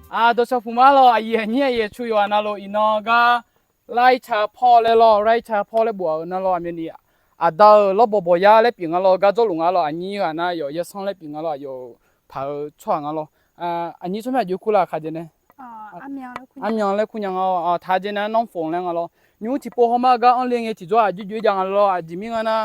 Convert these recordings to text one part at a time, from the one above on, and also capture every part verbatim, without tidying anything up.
Aq, dawqshaq puq ma lawq, aqyuif aqnyir aqyuif cu yawqghaq navluf iqnan gar ไร่ชาพ่อ laer lawr, ไร่ชาพ่อ laer bof-euq navluf aqmyani aqda-euq lawrbawq bawqya laer pyeuf nga lawr, gar jawrluf nga lawr, aqnyir ghaq nar yawf Yawsanr laer pyeuf nga lawr, aqyawf-euq paq-eu tsawrhaq nga lawr. Aqnyir tsawrmyanr aqjox kur la kaqdzae nae อาเมียง laer kur nya nga-awr, taqdzae nae น้ำฝน laer nga lawr. Nymr tiqpov hawma gar anr le ngae tiqjawr aqjox jox-aer jav nga lawr, aqjeq mir nga nar,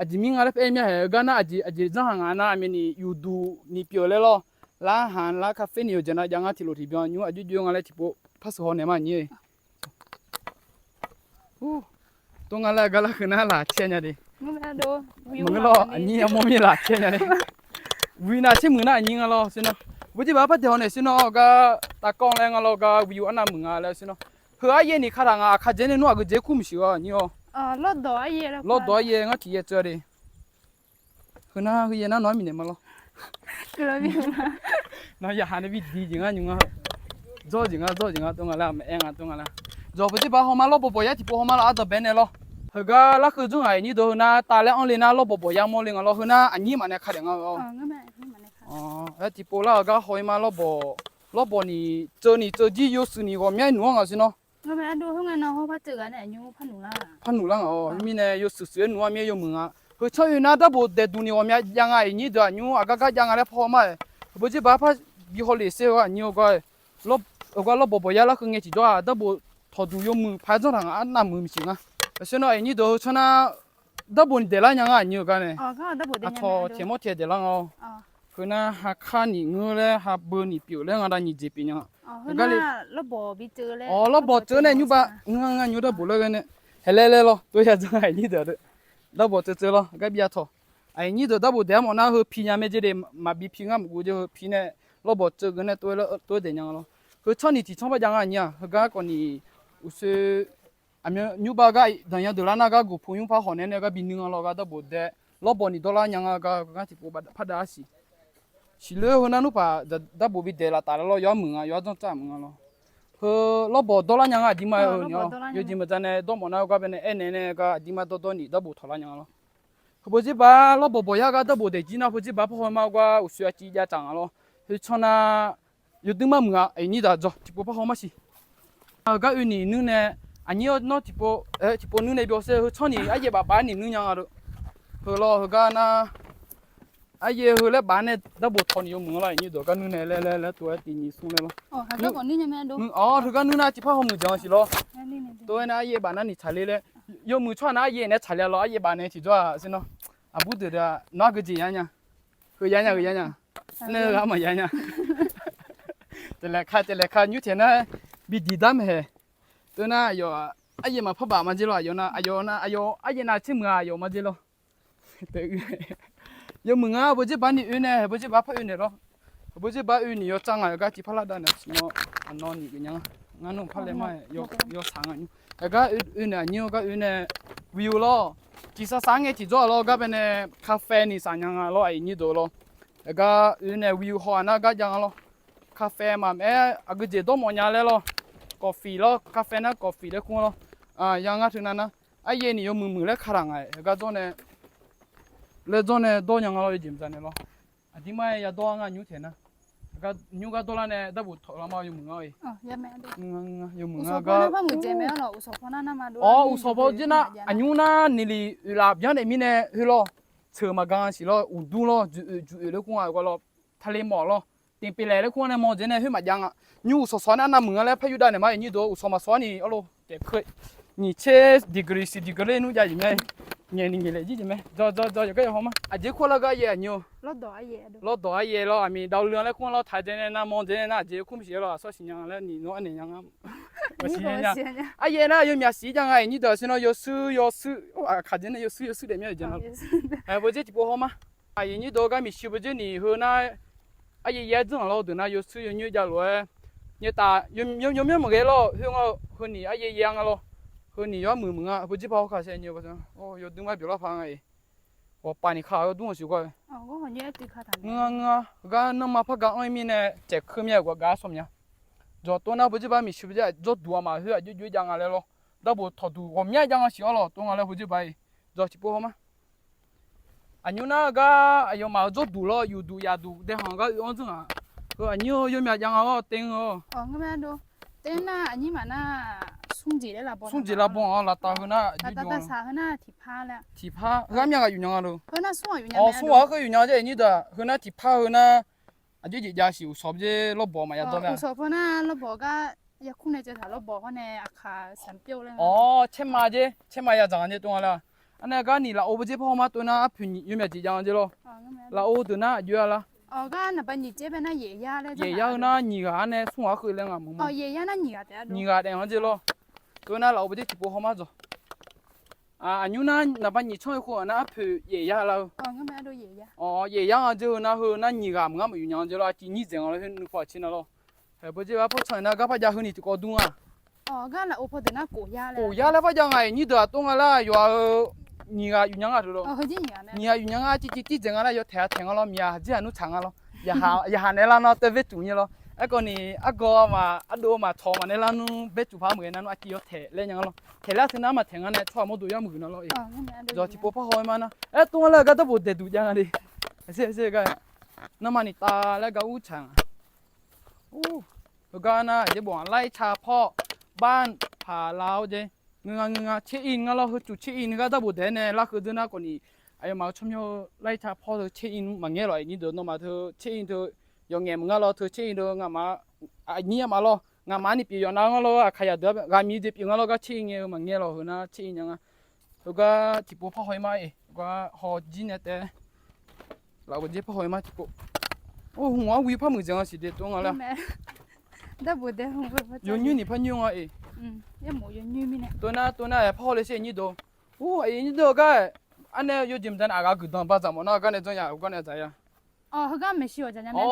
aqjeq mir nga laer paer mya haeq-eu gar nar, aqjeq aqjeq janrhaq nga nar aqmyani yufduq ni pyeuf laer lawr, larhaq lar คาเฟ่ ni yawqjeq nar jav nga tiqlof tiqbyan nymr aqjox jox nga laer tiqpov par sheuq haw naeq ma aqnyir. Ur, tov nga laer gar lar heu nar laf caer nya de. Maqngeur lawr, aqnyir armawr mir laf caer nya de. Uiq nav tser muiq nar aqnyir nga lawr sher nawr. Bawjir baq par daeq haw naeq sher nawr gar tavkawv laer nga lawr gar uiq arnav muiq nga laer sher nawr. Heu aryaer ni ka taq nga, aqkaq dzae nae nmr aqgeu dzae kur maqsiq-a aqnyir-awr. Lawrdawq aryaer ngar tiq yaer tseuv de. Heu nar heu yaer nar nawq-anr miqnaeq ma lawr. Nawq yaqha nae bi diq jeq ngar nymr ngar. Dzawr jeq ngar dzawr jeq ngar tov nga laer maqaer nga tov nga laer. Dzawq bawjir baq hawma lawrbawq bawqya tiqpov hawma laf ardanq bae nae lawr. Heugar larkeuv dzeur ngaq aqnyir deuq heu nar tavlaer anr le nar lawrbawq bawqya mawr le nga lawr, heu nar aqnyir maqnae ka daef nga-awr. Aer tiqpov lar-euq gar haw-ir ma lawrbawq, lawrbawq ni tseuv ni tseuv jir yawshuif ni ghawqmya nuq-anr ngaq sher nawr. Par nuq lar ngaq-awr mirnae yawshuif shuif-aer nuq-ar mir-aer yawmuiq nga. Heu tsanr oe nar darbof daeqduq ni ghawqmya jav nga aqnyir deuq aqnymr aqgar gar jav nga laer par haw ma-aer. Bawjir baq par bi haw lef sher-eu aqnyir-eu gar-aer. Heugar lawrbawq bawqya larkeuv ngae tiqjawr-aq darbof tawqduq yawmuiq paq-aer janr taq nga arnav muiq maqsiq nga. Aqsher nawr aqnyir deuq heu tsanr nar darbof ni daeqlar nya nga aqnyir-eu gar nae. Aqcawq tiq mawr tiq daeqlar nga-awr. Heu nar hakar ni ngeur laer habeu ni pyeuf laer nga da nyiq jeq pyeuf nya nga. Awq, lawrbawq tseuv nae nymrbav ngeur nga nymr darbof laer ghae nae. Haeq laer laer lawr tov ya janr aqnyir deuq. Darboq tseuv tseuv lawr gar bi ya tawq. Aqnyir deuq darbof daeq-ar mawf nar heu pi nya mae jeq de, maqbi pi ngar maqguv jeq heu pi nae lawrbawq tseuv geu nae tov-aer daeq nya nga lawr. Heu tsanr ni tiq tsanr bar jav nga aqnyir-aq heugar khawf ni uqshoe aqmyan nymrbav gar danqnya deuq lar nar gar goqpu nymr par hawq nae nae gar bi nuir nga lawr gar darbof daeq lawrbawq ni dawrlar nya nga gar gar tiqpov par dav-ar siq. Siqler heu nar nmr paq darbof bi daeq laftaf laer lawr yawr muiq nga yawr janr tsar muiq nga lawr. Heu lawrbawq dawrlar nya nga aqdirma-eu ni-awr yawjeq maqja nae dawrmawf nar-eu gar bae nae aernaeq nae gar aqdirma dawrdawr ni darbof tawqlar nya nga lawr. Heu bawjir baq lawrbawq bawqya gar darbof daeq jir nar bawjir baq par haw ma-eu gar uqshoe aqciv jav taq nga lawr. Heu tsanr nar yawdui mar muiq-a aqnyir deuq-aq jawr tiqpov par haw ma siq. Heugar oe ni nuir nae aqnyir nawr tiqpov tiqpov nuir nae byawshaer heu tsanr ni aryaev baf baf-aer ni nuir nya nga-eu. Heu lawr heugar nar aryaev heu laer baf nae darbof tawq ni yawmuiq nga lawr aqnyir deuq gar nuir nae laer laer laer tov-aer tiq nyiq smr laer lawr. Awq, heugar nuir nar tiqpar haw muiq jeq-anr siq lawr. Tov-aer nae aryaev baf nar ni tsaqler laer yawmuiq tsawrhaq nar aryaev nae tsaqler-a lawr aryaev baf nae tiqjawr-aq sher nawr. Aqbur deuq deuq-aq nawr-ar geujeq ya nya. Heu ya nya heu ya nya. Nae-eu ghaq maqya nya. Taeqlaeq ka taeqlaeq ka nymr taeq nar bi diq dar mae haeq. Tov nar aqyawf aryaev maqpar baf ma jer lawr aqyawf nar aqyawf nar aqyawf aryaev nav tser muiq-a aqyawf ma jer lawr. Yawmuiq nga bawjir baq ni oe nae bawjir baq par oe naeq lawr. Bawjir baq oe ni yawtsar nga-eu gar tiqpar lar dav naeq siq nawr. Aqnawv ni geuf nya ngar nmr par laer ma yawsaq nga nymr. Heugar oe naeq aqnyir-eu gar oe nae wiq-eu lawr. Tiqsaq saq ngae tiqjawr-aq lawr gar bae nae กาแฟ ni saq nya nga lawr aqyuif nyir deuq lawr. Heugar oe nae wiq haw-aq nar gar jav nga lawr. กาแฟ maqmaer aqgeujeq dawrmawf nya laer lawr. กาแฟ lawr กาแฟ nar กาแฟ laer kur lawr. Ya ngar teu nav nar aryaev ni yawmuiq muiq laer ka taq nga-aer heugar jawr nae laer jawr nae dawr nya nga lawr yawjeq maqjav nae lawr. Aqdirmar-aer yadawr-a ngar nymr taeq nar. Nymr gar dawrlar nae darbof tawq lar ma yawmuiq ngar-e. Yawmuiq ngar gar. Awr uqsawq baw jer nar aqnymr nar nyiq lif oeq laf byanr naeq mirnae khoer lawr. Ceuq maqgan siq lawr uqdur lawr juq oeq juq oeq laer kur nga-eu gar lawr. Taqle mawf lawr. Tiqpevlaeq laer kur-anr nae mawr dzaeq nae khoer maqjav nga. Nymr uqsawq sawq-anr nar arnav muiq nga laer par yurdav naeq ma aqnyir deuq uqsawq maqsawq-ar ni arlor. Taef keuv nyiq tser ดีกรี สิบ ดีกรี nmr jav jeq mae. Nyaeq ni nyaeq laeq jir jeq mae. Dzawr dzawr dzawr yawqgar yawqhaw ma. Aqjeq kur lar gar yaeq aqnyir-eu. Lawrdawq aryaev lawr aqmir dav le-anr laer kur-anr lawr taq dzaeq nae nar mawr dzaeq nae nar aqjeq kur maqsiq-aer lawr aqsawr siqnya laer ni nawr arnaeq nya nga. Aryaev nar yawmyaq siq jav nga aqnyir deuq siq nawr yawshuir yawshuir aqkaq dzaeq nae yawshuir yawshuir daef mya-eu jeq nar. Bawjer tiqpov haw ma. Aqyuif nyir deuq gar miqshi bawjer ni heu nar aryaev yaer dzanr-aq lawr deuq nar yawshuir yawnyir javlof-aer nyaetaf yawmyanr maqghae lawr khoer nga-eu heuni aryaev yaer nga lawr. Heuni yawr muiq muiq nga bawjer par hawkaq sae nyi yawdui mar byawq lar paq nga-iq. Ghawqpav ni ka yawdui-anr siq gar-eu. Ngeur-a ngeur-a gar nanrma par ga anr-ir mirnae caeq keuv mya-euq gar gar sawr mya. Jawqtov nar bawjer bar miqshi bawjer aqjawr duq-a maqhoer aqjox jox-aer jav nga laer lawr. Darbof tawqduq ghawqmya jav nga siq-awr lawr tov nga laer bawjer bar-iq. Jawq tiqpov haw ma. Aqnymr nar-eu gar aqyawfmaf-euq jawrduq lawr yufduq yaqduq dae hanq gar oe-anr dzeur ngaq. Heu aqnyir-eu yawmyaq jav nga-awr teu-eu-awq. Smr jeq lavbaw-awq laftav heu nar, tiqpar ghar myav ghaq yuf nya nga lo. Awq, smr ghaq-anr khoer yuf nya-eu jeq nyir deuq-aq, heu nar tiqpar heu nar aqjox jeq jav siq uqshawq byaer lawrbawq maqya dawr mae. Awq, caerma jer, caerma ya dzaq nga jer tov nga lar. Arnae gar ni lafov bawjer par haw ma tov nar arpoeq nyiq yawmyaq jeq jav nga jer lawr. Lafov deuq nar aqjox-a lar. Yaeq yar-eu nar nyiq ghaq-anr nae smr ghaq-anr khoer laer nga mq ma. Nyiq ghaq taef nga jer lawr. Tov nar lafov bawjer tiqpov haw ma dzawq. Aqnymr nar naqba nyiq tsanr-eu khoer-aq nar arpoeq yaeq yar lar-eu. Awq, yaeq yar nga jer heu nar heu nar nyiq ghaq mq ngar maqyuf nya nga jer lawr. Aqciv nyir dzaeq nga lawr, nuikhanr aqcer na lawr. Haeq bawjer par par can-euq nar gar par jav heu ni tiqkawv dur nga. Khof yar laer par jav nga-iq nyir deuq-aq tov nga lar yawqha-eu nyiq ghaq yuf nya nga deuq lawr. Nyiq ghaq yuf nya nga civ civ tir dzaeq nga lar yawtaeq-a taeq nga lawr, miqyaq haqjir haq nmr tsaq nga lawr. Yaqhaq naeq lar nar teu baer tuf nya lawr. Aerkhawf ni argawv ma ardov ma tsawq ma naeq lar nmr baer tuf par meuq-aer nar nmr aqciv yawtaeq laer nya nga lawr. Taeq lar teu nar maqtaeq nga nae tsawrhaq mawrdo yar maqgeuf na lawr. Dawq tiqpov par haw-aer ma nar aer tov nga lar gar darboq daeqduq jav nga le. Aqsher aqsher gar, nanrma ni tav laer gar ur tsaq nga. Heugar nar aqjeq bof-aq ไร่ชาพ่อบ้าน paq lar-awr jeq, ngeur nga ngeur nga เช็คอิน nga lawr. Heu cuf เช็คอิน gar darboq daeq-aer nae lar heu dzeur nar khawf ni, aqyawfmaf-euq tsawrmyanr-eu ไร่ชาพ่อ teu เช็คอิน maqngaer lawq-iq nyir deuq nawmaf teu เช็คอิน teu yawqngaef meuq nga lawr. Teu เช็คอิน deuq ngaqma aqnyir yamaf lawr, ngaqma ni pyeuf yawf nav nga lawr. Aqkaqyaq deuq-aq ghaq miq jeq pyeuf nga lawr. Gar เช็คอิน ghae-eu maqngaer lawq. Heunar เช็คอิน nya nga. Heugar tiqpov par haw-aer ma-iq, gar hawjir nae taef-aer lafov bawjer par haw-aer ma tiqpov. Or, hmq-anr wi par muiqdzaeq nga siq de tov nga lar. Yawnyoer ni par nyoer nga-iq. Tov nar tov nar-aer par haw le sher-iq nyir deuq. Or, aqyuif nyir deuq-eu gar, arnae yawjeq mqdzaq nae aqghaq guiqdanq ba dzaq mawf nar gar nae janrnya-eu gar nae dzaq-a. Awq,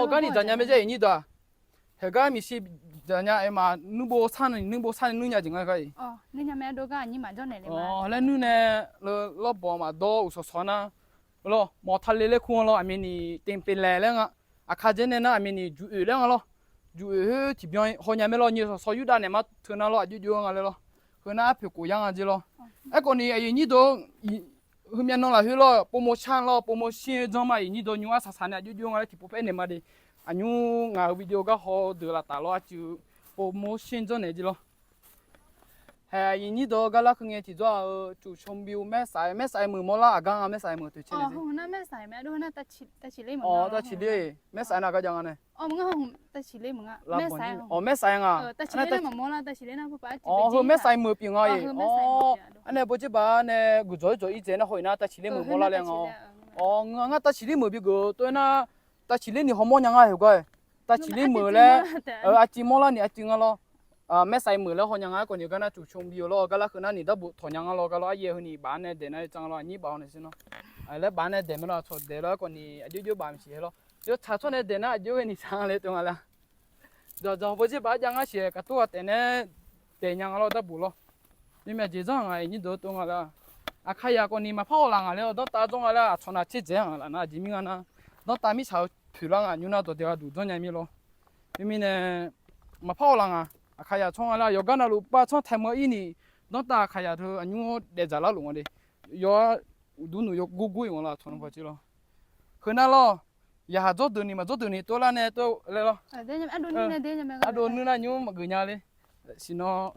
gar ni dzaqnya mae jae-iq nyir deuq-aq. Haeq gar miqshi dzaqnya-aer ma nuirbo sar ni nuirbo sar ni nuirnya jeq nga gar-iq. Awq, laer nuir nae lawrbawq maqdawr uqshawq shawq nar lawr, mawf tale laer kur nga lawr. Aqmyani เต็มเป็นแหล่ laer nga. Aqkaq dzaer nae nar aqmyani juq oeq laer nga lawr. Juq oeq khoer tiqbyan hawnya mae lawr. Nyiq shawq shawq Yurdav naeq ma teu nar lawr aqjox jox-aer nga laer lawr. Heunar arpoeq khof yar nga jeq lawr. Aerkhawf ni aqyuif nyir deuq, heumyav nan lafkhoer lawr promotion lawr, promotion janr ma-iq nyir deuq nymr arsaq saq nae aqjox jox nga laer tiqpov par naeq ma de. Aqnymr ngaq-euq video gar haw deuq laf taf lawr aqcuiv promotion janr naeq jeq lawr. Haeq aqyuif nyir deuq gar lar keuv ngae tiqjawr-eu จุดชมวิวแม่สาย แม่สาย meuq mawrlar aqgar nga แม่สาย meuq teu caer nae. Awq, แม่สาย nar gar jav nga nae. Awq, แม่สาย nga. Awq, แม่สาย nga. Heu แม่สาย meuq pyeuf nga-iq. Awq, arnae bawjer baq nae guiqdzawq-ir dzawq-ir dzaeq nar haw-iq nar ตาชิเล meuq mawrlar laer nga. Awq, ngar ตาชิเล meuq bi geuf tov-aer nar ตาชิเล ni hawmawr nya nga haeq gar-iq. ตาชิเล meuq laer, aqciv mawrlar ni aqciv nga lawr. แม่สาย meuq laer hawnya nga. Aerkhawf ni gar nar จุดชมวิว lawr gar lar keuv nar ni darboq tawq nya nga lawr gar lawr. Aryaer heu ni baf nae daeq nar-aer jan lawr aqnyir baf-awr nae sher nawr. Laer baf nae daeq mae lawr, aqcawq daeq lawr. Aerkhawf ni aqjox jox baf maqsiq hae lawr. Yawtsaq tsawr nae daeq nar aqjox ghae ni sar nga laer tov nga laer. Dzaqdzaq bawjer baf jav ngar siq-aer kaqtur ghaq taef nae daeq nya nga lawr darboq lawr. Yawmyaq jeq zanr ngaq-iq nyir deuq tov nga laer. Aqkaqyaq khawf ni maqpar hawlaf ngaq laer-awr danrtav dzawr nga laer aqcawq nav tser dzaeq-anr laf nar aqjeq mir nga nar, danrtav mirtsaq-eu poeqlar ngaq nymr nar dawqdaeq ghaq duq dzawr nya mir lawr. Khoermirnae maqpar hawlaf ngaq. Aqkaqyaq tsawr nga laer yawqgar navluf pav tsanr taeq meuq-ir ni, danrtav aqkaqyaq teu aqnymr-awr daefdzaq larluf nga de. Yawqha uqduq nuq yawgor gor-iq nga lawr aqcawq nmr pawqtser lawr. Heu nar lawr, yaqhaq dzawrdeuq ni maqdzawrdeuq ni tov lar nae tov laer lawr. Ardov nuir nar nymr maqgeuf nya le. Siqnan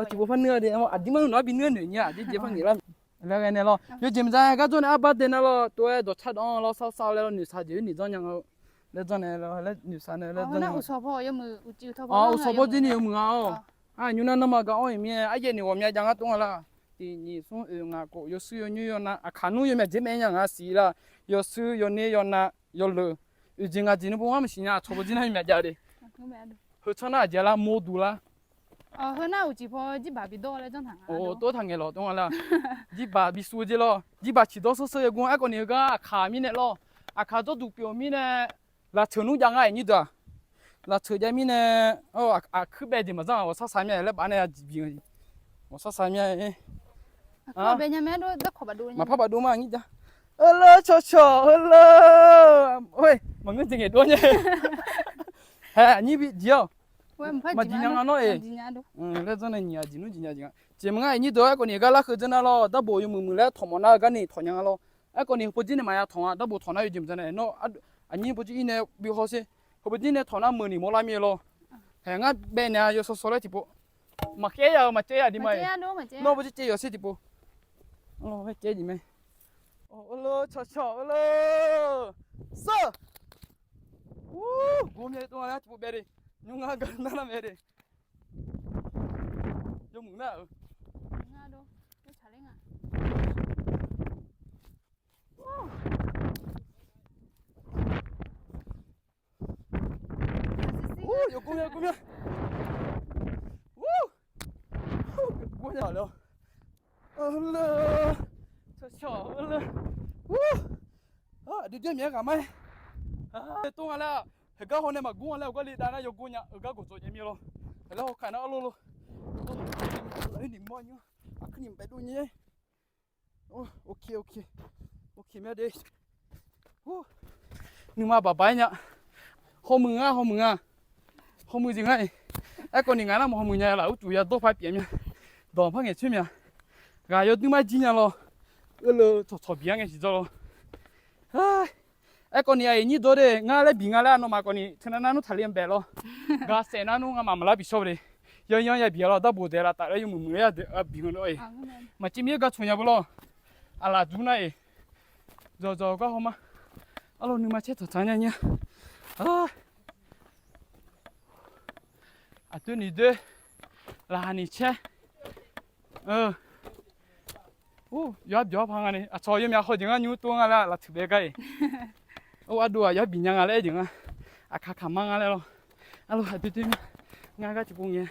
tiqpov par nuir-a de, aqdirmar nawq-anr bi nuir-aer noeq nyir-aq jeq jeq par ngaeq lar. Laer ghae nae lawr, yawjeq maqdzaq gar dzawr nae arbar dae nar lawr, tov-aer dawqcar dawq-anr lawr sar sar-awr laer lawr noeqshaq jeq-ir ni dzanr nya nga. Laer dzanr nae laer noeqshaq nae laer dzanr nya. Uqshawq bawr jir ni yawmuiq nga-awr. Aqnymr nar nanrma gar-anr-iq mir-aer aryaer ni ghawqmya jav ngar tov nga lar. Tiq nyiq smr oeq ngaq khof yawshuir yawnyir yawnav aqkaq nmr yawmyaq jeq mae nya nga siq lar. Yawshuir yawner yawnav yawleuq, oeq jeq ngaq jeq nmr bo ngar maqsiq nya. Aqcawq bawr jir nar yawmyaq jav de. Heu tsanr nar aqjeq lar mawrduq lar. Tov taq ngaeq lawq tov nga lar. Jirbaq bisuv-eu jeq lawr, jirbaq ciqdawr sheur sheur yagur-anr aerkhawf ni heugar aqkaq mirnae lawr. Aqkaq dzawrduq pyeuf-eu mirnae lafceuq nmr jav ngar-iq nyir deuq-aq. Lafceuq jav mirnae aqkuir bae jeq maqdzanr-aq ghawqshar shaq mya laer baf nae aqjeq bi nga. Ghawqshar shaq mya-aer maqpar bafdov ma nyir jav. Heular cawqcawq heular. Maqngeur jeq ngaeqdov nya. Hae aqnyir bi jiq-awq. Maqjiq nya nga nawr-eq. Laer dzanr nae nyiq aqjeq nmr jeq nya jeq nga. Jeq maqngar-iq nyir deuq-awr aerkhawf ni gar lar keuv dzeur nar lawr darboq yawmuiq muiq laer tawq mawf nar gar ni tawq nya nga lawr. Aerkhawf ni heupov jir nae maqya tawq nga darboq tawq nar yawjeq maqdzaq nae nawr Aqnyir bawjir ir nae bi hawsher. Heu bawjir nae tawq nar meuq ni mawrlar mir-aer lawr. Haeq ngar bae naeq-a yawsaw saw laer tiqpov. Maqkhaer ya-eu maqcaev ya di ma-iq. Nawr bawjir caev yawsher tiqpov. Caev jeq mae. Eur leu cawqcawq eur leu. Sir. Ur, gor myav tov nga lar tiqpov bae de. Nymr ngar gar nar lar mae de. Yawmuiq nar-euq. Yawgor myav, gor myav. Gor myav lef-awr. Eur leu. Cawqcawq eur leu. Aqdui dui myav ghaq ma-aer. Tov nga laer-aq, heugar haw nae maqgor nga laer-euq gar le dav nar yawgor nya-eu gar gawqdzawq jaev mir lawr. Heugar haw kaq nar arlor lor. Aqkuir ni mawr nymr. Aqkuir ni baedov nyi-aer. Ok, ok. Ok myav de. Nuima baq baq-aer nya. Hawmuiq nga, hawmuiq nga. Hawmuiq jeq ngar-iq. Aerkhawf ni ngaq nar maq hawmuiq nya laf, urcuf yadawr par pyeuf myav. Dawq par ngaeq coer myav. Ghaq yawdui mar jir nya lawr. Eur leu cawqcawq bi-ar ngae tiqjawr lawr. Aerkhawf ni aqyuif nyir dawr de, ngar laer bi nga laer nawmaf khawf ni teunav nar nmr taqli-anr baef lawr. Gaqsaef nar nmr ngamaf maqlar bi shawr-eu de. Yanyan yabi-a lawr, darbof daeq lavtaf laer yawmuiq muiq-aer yadeuq bi nga lawr-iq. Maqciv mir-aer gar tsoq nya beu lawr. Aqlaf dzur nar-iq. Dzawqdzawq gar haw ma. Arlor nuima caer taq tsaq nya nyir-a. Aqdoer ni doer. Laqhaq ni caer. Ur, yawqha byawq-awr par nga ni. Aqcawq yawmyaq haw jeq ngar nymr tov nga laer laf teuq bae gar-iq. Ur, ardov-aq yawqha bi nya nga laer aer jeq nga. Aqkaq kaq mar nga laer lawr. Arlor aqdoer doer mir. Ngar gar tiqpov ngae.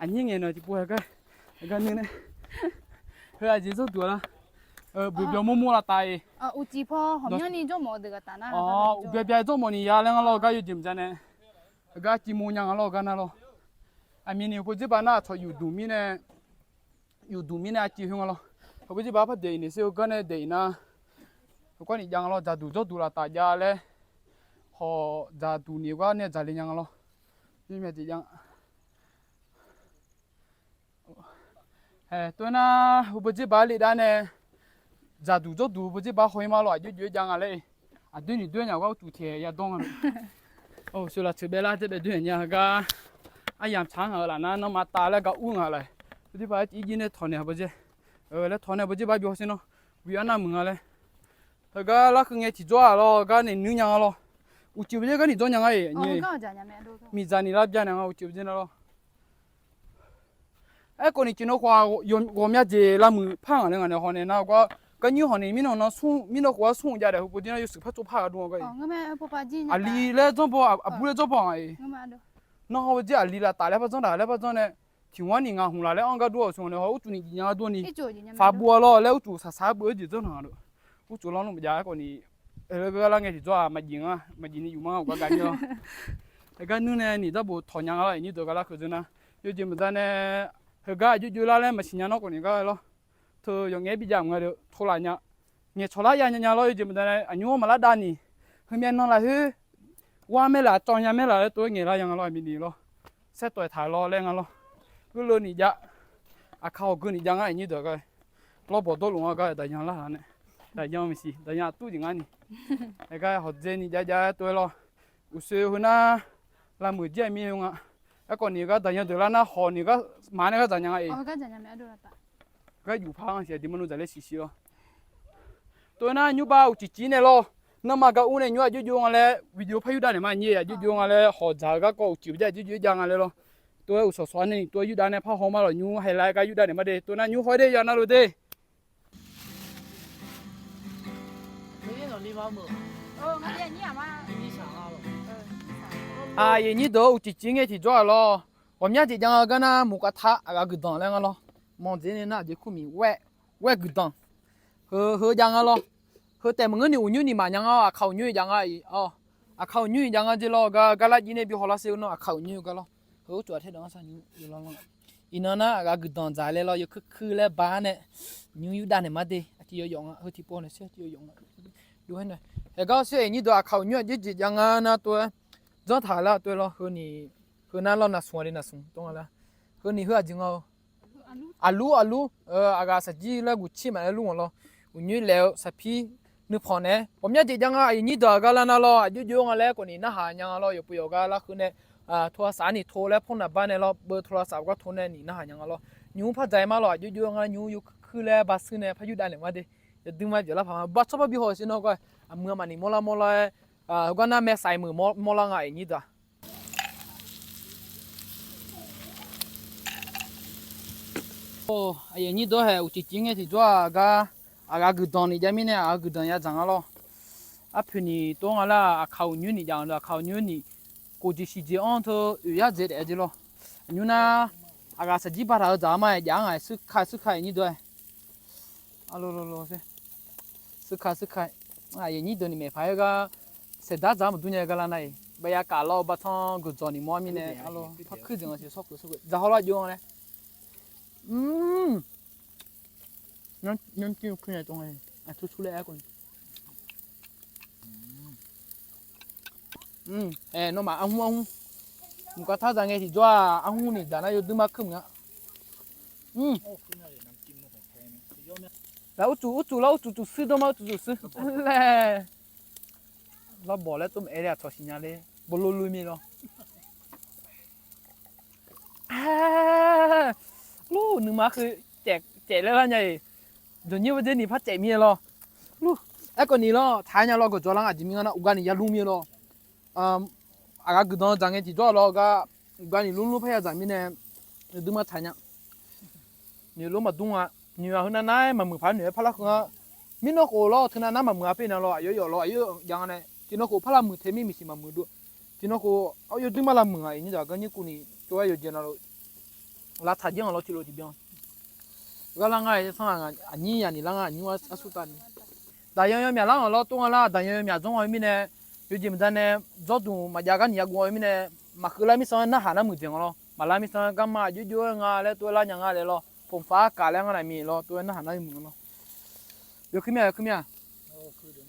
Aqnyir ngaeq nawq tiqpov haeq gar. Haeq gar nuir nae. Heu aqjeq zanrduq-a lar. Buqbyawq mawrmawr lavtaf-iq. Uqcif paw hawqmyanrni jawrmawf-eu deuq ghaq taf nar. Uqbya bya jawrmawf ni ya laer nga lawr gar yawjeq maqja nae. Haeq gar civ mov nya nga lawr gar nar lawr. Aqmini heubo dzer ba nar aqcawq yufduq mirnae. Yufduq mirnae aqciv khoer nga lawr. Heubo dzer ba par daeq-iq naeq sher-eu gar nae daeq-iq nar. Heugar ni jav nga lawr, dzaqduq jawrduq lavtaf jav laer. Hawq dzaqduq ni gar nae dzaqle nya nga lawr. Yawmyav jeq jav. Haeq tov nar heubo dzer ba le dav nae. Dzaqduq jawrduq heubo dzer ba haw-ir ma lawr, aqjox jox-aer jav nga laer. Aqdoer ni doer nya gar urcuf taeq ya dawr nga. Sheuq laf teuq bae lar tae bae doer nya gar. Aryamq tsaq-anr ngaq-eu laf nar nanrma tav laer gar ur nga laf. Heudir ba-aer tiq ir jir nae tawq naeq heubo dzer. Laer tawq nae heubo dzer ba bi hawsher nawr. Bi arnav muiq nga laer. Heugar larkeuv ngae tiqjawr-aq lawr gar nae nuir nya nga lawr. Uqcif heubo dzer gar ni jawr nya nga-iq. Miqdzaq ni lar bya naeq nga uqcif heubo dzer nar lawr. Aerkhawf ni tiqnan khof-aq, ghawqmya jeq lavmuiq par ngaq laer ngaq nae hawnaeq nar gar, garnymr hawq ni mirnan khof-ar smr jav daef heubo dzer nar yawshuif par tsov par gaq dov nga gar-iq. Aqli laer janrbaw, aqbur laer janrbaw ngaq-iq. Nanrhaw dzer aqli lavtaf laer par janr daq laer par janr nae, tiq ghaq ni ngaq hmq laf laer anr gar dur-awq, sheuq nae haw urcuf ni jif nya gar dur ni. Faqbuv-a lawr laer urcuf saqsaq-aer beuv-eu jeq janr naq-a. Urcuf lanrlmr maqjav-aer khawf ni, lar ngae tiqjawr-aq maqjif nga, maqjif ni yuf ma-a gar gar-ir-awr. Haeq gar nuir nae ni darbof tawq nya nga lawr-iq nyir deuq gar larkeuv dzeur nar. Yawjeq maqza nae, heugar aqjox jox lar laer maqsiq nya nawr khawf ni gar lawr. Teu yawf ngaef-aer bijav mq nga deuq tov laf nya. Ngaeqcawq lar ya nya nya lawr yawjeq maqza nae aqnymr-anr maqlar dav ni. Heumyav nan lafkhoer. War maer laf cawv nya maer laf laer tov-aer ngaeq lar ya nga lawr aqmini lawr. Saertawf-aer taq lawr laer nga lawr. Gurlov ni jav. Aqkaq hawq geu ni jav ngar-iq nyir deuq gar. Lawrbawq dawrluf nga gar daqyan lar-aq nae. Daqyan maqsiq daqyan aqtur jeq ngar ni. Aer gar hawqdzae ni jav jav-aer tov-aer lawr. Uqshoe heu nar, lavmuiq jir-aq mir-eu nga. Aerkhawf ni gar daqyan deuq lar nar hawq ni gar maq nae gar dzaq nya nga-iq. Gar yuf par-anr siq aqdui marnu dzaq laer siqsiq lawr. Tov-aer nar nymrbav uqcif cif nae lawr. Nanrma gar ur nae nymr aqjox jox nga laer video par yurdav naeq ma nyir aqjox jox nga laer hawq dzaq-eu garkawv uqcif-eu jar aqjox jox-aer jav nga laer lawr. Tov-aer uqsawq sawq-ar nae ni tov-aer yurdav nae par haw ma lawq nymr haeq lav-aer gar yurdav naeq ma de tov-aer nar nymr haw-aer de ya nar luf de. Aqyuif nyir deuq-or uqcif cif ngae tiqjawr-aq lawr. Ghawqmya jeq jav nga gar nar muqkavtar aqghaq guiqdanq laer nga lawr. Manqdzeq nae nar aqjeq kurmiq waer guiqdanq. Heu heu jav nga lawr. Heu taef maqngeur ni uqnymr ni maqnya nga-awr aqkaq uqnymr jav nga-iq. Aqkaq uqnymr-iq jav nga jeq lawr gar gar lar jir nae bi hawlar sher-eu nawr aqkaq uqnymr-eu gar lawr. Heu urcuf-aq taer dawq-anr sar nymr lawr lawr. Iqnan nar aqghaq guiqdanq dzaq laer lawr yawkuir kuir laer bar nae nymr yurdav naeq ma de aqtiq yawf yawf nga heu tiqpov naeq sher aqtiq yawf yawf nga. Haeq gar sher-iq nyir deuq aqkaq uqnymr aqjox jeq jav nga nar tov-aer janr taq lar tov-aer lawr heu ni. Heu nar lawr naqsmq-a de naqsmq tov nga lar. Heu ni heu aqjeq nga-eu. Aqlur aqlur, aqghaq saqjir laer guqcir maqaer lur nga lawr. Uqnymr laef-eu saqpir nuipanq naeq-aer ghawqmya jeq jav nga. Aqyuif nyir deuq-aq gar lar nar lawr, aqjox jox-aer nga laer khawf ni narhaq nya nga lawr. Yawqpov yawqgar larkhoer nae โทรศัพท์ ni โทร laer โทร หน้าบ้าน nae lawr, เบอร์โทรศัพท์ gar โทร nae ni narhaq nya nga lawr. Nymq-mr par dzaq-aer ma lawr, aqjox jox-aer nga nymq-mr yawkuir kuir laer barsuir nae par yurdav naeq ma de. Yawduir ma byawq lar paq ma, bar tsawr bar bi haw siq nawr gar, aqmuiq-a maqniq mawrlar mawrlar-aer, gar nar maeqsaq-iq meuq mawrlar nga aqyuif nyir deuq-aq. Aqyuif nyir deuq haeq uqcif cif ngae tiqjawr-aq gar, aqghaq guiqdanq ni jav mirnae aqghaq guiqdanq ya dzaq nga lawr. Arpoeq ni tov nga lar, aqkaq uqnymr ni jav nga lawr, aqkaq uqnymr ni khof jeq shiq jeq-anr teu oeq yar dzaeq daef-aer jeq lawr. Aqnymr nar, aqghaq saqjir ba taq-eu dzaq-ar ma-aer jav-ar nga-aer, suirka suirka aqyuif nyir deuq-aer. Suirka suirka. Aqyuif nyir deuq ni maeqpaq-aer gar, saeqdar dzaq-ar maqdur nya gar lar nar-iq, baya kaf lawr-eu bartsanr guiqdzawq ni mawr-ar mirnae, par kuir deuq nga siq sawr keuq sawr keuq dzaq haw lar jov nga laer. Nymr kuir nya tov nga, aqtur tur laer aer khawf ni. Ae, nawmaf arhmr arhmr. Mqkar tar dzaq ngae tiqjawr-aq, arhmr ni dzaq nar yawduir mar kuir meuq-a. Laf urcuf urcuf lar urcuf cuf suir dawr ma urcuf cuf suir laer. Lawrbawq laer tov maeq-aer le aqcawq siqnya le, bawlor lor mir lawr. Lur nuima khoer caef laer lar nya-iq, jawqnyir bawrdzer ni par caef mir-aer lawr. Lur, aerkhawf ni lawr taq-aer nya lawr gawqjawq lar nga jeq mir nga nar uqgar ni ya lur mir-aer lawr. Aqghaq guiqdanq dzaq ngae tiqjawr lawr gar, uqgar ni lur lur par ya dzaq mirnae, yawduir mar taq nya. Noeq lof maqdur nga. Noeq-aq heunav nar-aer maqmuiq paq-aer noeq-aer par lar keuv nga. Mirnan khof lawr teunav nar maqmuiq-a pir nar lawr, aqyawf yawf lawr aqyawf jav nga nae tiqnan khof par lavmuiq tae mir miqsiq maqmuiq dov. Tiqnan khof yawduir mar lavmuiq-aq iqnyir daq gar nyir kuv ni tov-aer yawqjeq navluf lavtaq jir nga lawr tiqlof tiqbyan. Gharlar ngar-aer sanr-aq aqnyir yaq ni lar nga aqnyir arsur tavni. Daqyan yawmyaq lar nga lawr tov nga lar, daqyan yawmyaq dzawr nga-eu mirnae, yawjeq maqda nae dzawrduq maqjav gar ni yaguv nga-eu mirnae, maqkeuv lar mirsanr-aer narhaq narmuiq dzaeq nga lawr. Maqlar mirsanr garma aqjox jox-aer nga laer tov-aer lar nya nga laer lawr, ผมฟ้า kaf laer ngar naqmiq lawr tov-aer narhaq narmuiq nga lawr. Yawkuir mir-a yawkuir mir-a.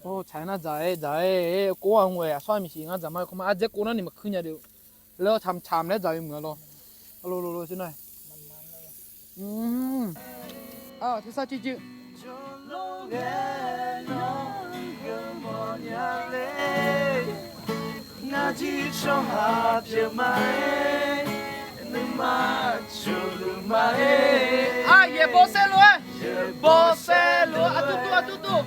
Tsaq-aer nar dzaq-aer dzaq-aer kov-a mq-aer aqsawr-a miqsiq ngar dzaq ma yawkawr ma ardzaer kov nar ni maqkuir nya de-eu. Laer-awr camq camq laer dzaq-eu meuq-a lawr. Alo lo lo sir nar. Tersar cuiv cuiv. Ngar jir tsawrhaq pyeuf ma-aer, nuima tsawrluq ma-aer, aqyaeq bawsaer lof-aer, yaeq bawsaer lof-aer aqtuv tuv aqtuv tuv.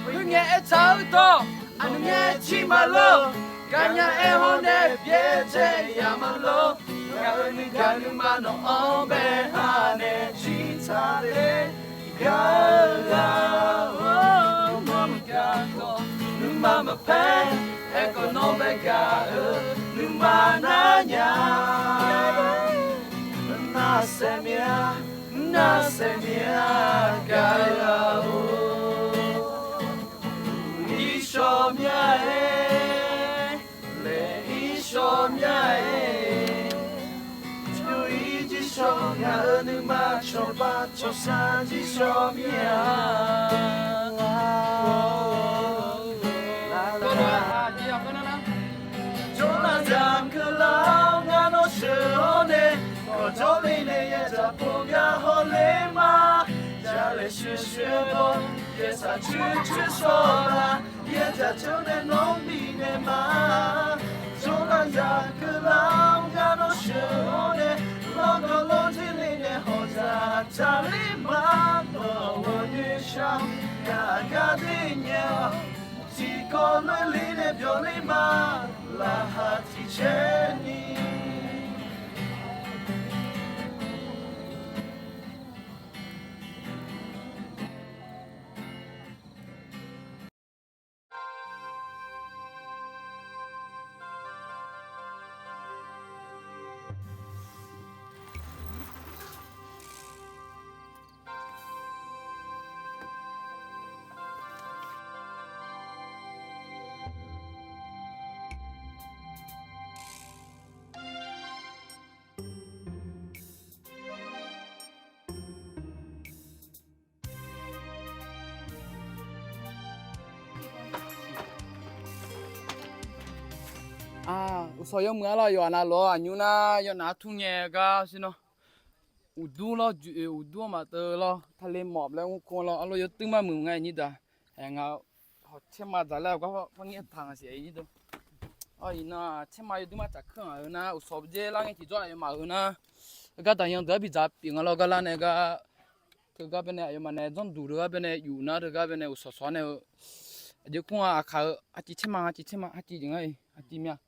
Khoerngae aertaq-eu dawq, aqnmr ngae tir maqlor. Gaqnya aer hawr nae byaerdzae yamq maqlor. Ngaq-euq nuigaq nuima nawq-anr bae ha nae jir taq ler. Gaq-eu ghaq-or, nawr maqgaq khawf nuima maqpaer. Aerkhawf nawr bae gaq-eu nuima nar nya. Nar saeq mya, nar saeq mya gaq-eu ghaq-or, irshawq mya-aer, laer irshawq mya-aer, jov-ir jir shawr ngaq-euq nuima cawba cawqshaq jir shawr mya. Jawrlaf zaq keuvlar-awr ngar nawr sheuq-awr nae, kawqjawr le nae yaeqdzaq pov gar hawler ma. Jalaeq sheuq sheuq-awr yaeqsaq coer coer shawr la. Yaeqdzaq coer nae nawr bifnaeq ma. Jawrlaf zaq keuvlar-awr ngar nawr sheuq-awr nae, lawrgawv lawrdzer le nae hawdzaq taqler ma. Nawq-euq noeqshaq ngaq gar der nyae-awq. Tiqkawv loerler nae byawq ler ma. Laqkhaq tiqcaer ni Uqsawq yawmuiq-anr lawr yawqha navluf-awr aqnymr nar yawnaf-anr tmr ngae gar sir nawr. Uqdur lawr, juif oeq uqdur-anr maqteuv lawr, tale mawf laer mr kur lawr, arlawr yawduir mar muiq nga nyir deuq-aq. Aer, ngaq hawq caerma dzaq laer-eu gar par ngir taq nga siq nyir deuq. Iqnan caerma yawduir mar tsaf kuir ngaq-eu nar, uqsawq byaer lar ngae tiqjawr aqyawfmaf-euq nar, heugar daqyan deuq-anr bidzaq pyeuf nga lawr, gar lar nae gar, teugar baenae aqyawfmaf nae dzanrduq teugar baenae yuf nar, teugar baenae uqsawq sawq-ar nae-eu. Aqjeq kur nga, aqkaq-eu haciv caerma, haciv caerma, haciv jeq nga-iq, haciv myav.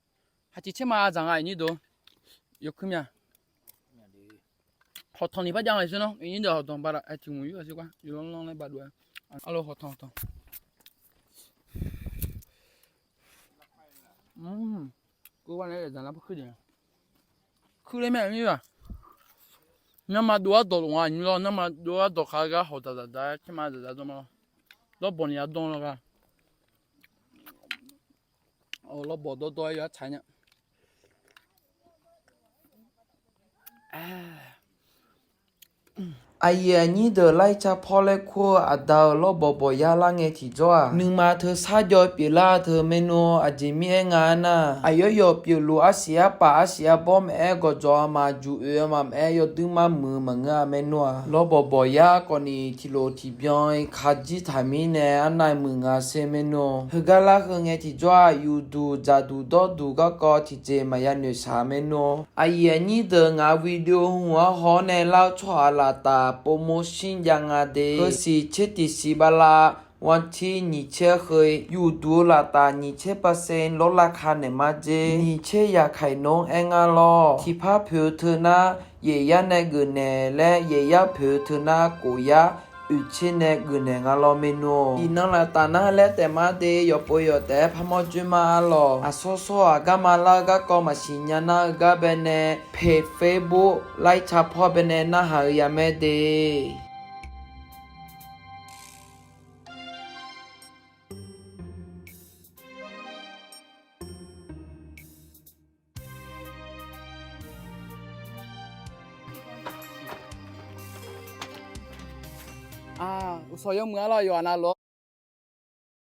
Haciv caerma dzaq nga-iq nyir deuq. Yawkuir myav. Hawqtanq ni par jav nga-iq sher nawr, nyir deuq hawqtanq bala, tiq mq yur-a sher gar, yawlanr lanr laer bala. Arlawr hawqtanq hawqtanq. Kuir lar nae zaq nar par kuir jeq. Kuir ler myav nyir-aq. Narma dov-ar dawq lof nga nyir lawr, narma dov-ar dawq khaq-eu gar hawq dzaqdzaq dzaq-aer caerma dzaqdzaq dzawr ma lawr. Lawrbawq ni yadawr lawr gar. Lawrbawq dawrdawr-aer yawqha tsaq nya. Aqyuif aqnyir deuq laer car pawr laer kur-eu aqda-euq lawrbawq bawq yar lar ngae tiqjawr-aq, nuima teu sar jawr pyeuflar teu maernmr-awr, aqjeq mirnae nga-aer nar, aqyawf yawf pyeufluf arsiq arpaf arsiq arbawr maqaer, gawqjawq-a maqjuq oeq-a maqaer, yawduir mar muiq maqngeur-a maernmr-aq. Lawrbawq bawq yar kawfni tiqlof tiqbyan-iq kajir taqmir nae arnav muiq nga sher maernmr-awr. Heugar lar heu ngae tiqjawr-aq, yufduq dzaqduq dawrduq garkawv tiqjeq maqya noeqshaq maernmr-awr. Aqyuif aqnyir deuq ngaq-euq video hmq-anr haw-awr nae lar-eu tsawrhaq laftav โปรโมชั่น jav nga de. Heusiq tser tiqsiq bala, วันที่ nyiq tser heu, yufduq-eu laftav nyiq tser เปอร์เซ็นต์ lawrlav ka naeq mar jer. Nyiq tser yaqkaiq nmr aer nga lawr. Tiqpar poeq-eu teu nar, yaeq yar nae geufnaeq laer, yaeq yar poeq-eu teu nar, kof yar oeq tser nae geufnaeq nga lawr maernmr-awr. Iqnan laftav nar laer taef mar de, yawqpov yawq taef-aer parmawr joer ma-a lawq. Aqsawr sawr-aq garma lar-eu garkawv maqsiq nya nar-eu gar baenae, page Facebook laer car pawr baenae narhaq-eu ya mae de. Uqsawq yawmuiq-a lawr, yawqha navluf.